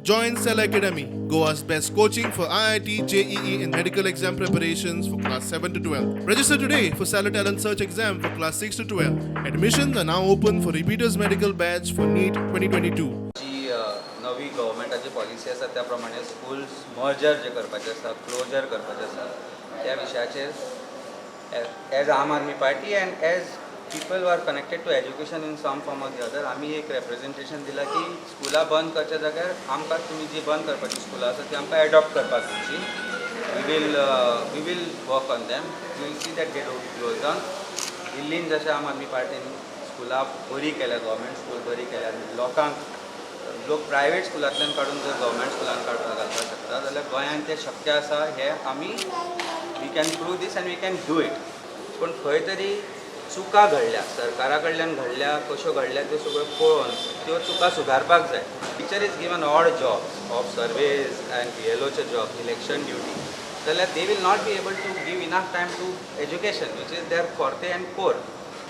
Join Cell Academy, Goa's best coaching for IIT, JEE, and medical exam preparations for class 7 to 12. Register today for Stellar Talent Search exam for class 6 to 12. Admissions are now open for repeaters medical batch for NEET 2022. जी नवी गव्हर्मेंटाची policy आसा त्या प्रमाणे schools merger जे करपाचे आसा, closure करपाचें आसा, त्या विशयाचेर as Aam Aadmi Party and as people are connected to education in some form or the other, आमी एक रेप्रेजेंटेशन दिलां की स्कुलां बंद करच्या जाग्यार आमकां तुमी जी बंद करपाची स्कुलां आसा ती आमकां एडॉप्ट करपाक दिवची. We will work on them. We will see that they don't close down. दिल्लीन जशें आम आदमी पार्टीन स्कुलां बरी केल्या, गव्हर्मेंट स्कूल बरी केल्या, लोकांक लोक प्रायवेट स्कुलांतल्यान काडून जर गव्हर्मेंट स्कुलान काडून घालपाक शकता जाल्यार गोंयांत तें शक्य आसा हें आमी we can prove this and we can do it. पूण खंय तरी चुका घडल्या, सरकारा कडल्यान घडल्या, कश्यो घडल्या त्यो सगळ्यो पळोवन त्यो चुका सुदारपाक जाय. Teacher is given odd jobs of surveys and बीएलओचे job, election duty, जाल्यार they will not be able to give enough time to education, which is their forte and core.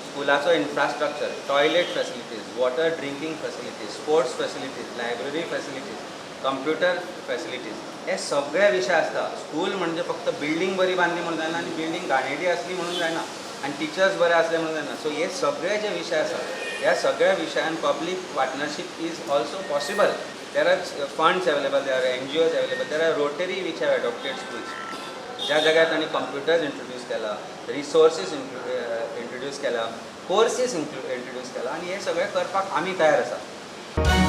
स्कुलाचो infrastructure, toilet facilities, water drinking facilities, sports facilities, library facilities, computer facilities, हे सगळे विशय आसता. School म्हणजे फक्त building बरी बांदली म्हणून जायना आनी बिल्डींग घाणेरडी आसली म्हणून जायना आनी टिचर्स बरे आसले म्हणून जायना. सो हे सगळे जे विशय आसा, ह्या सगळ्या विशयान public partnership is also possible. There are funds available, there are NGOs available, there are Rotary which have adopted schools. ज्या जाग्यार तांणी कंप्युटर्स इंट्रोड्यूस केला, रिसोर्सीस इंट्रोड्यूस केला, कोर्सीस इंट्रोड्यूस केला आनी हे सगळें करपाक आमी तयार आसा.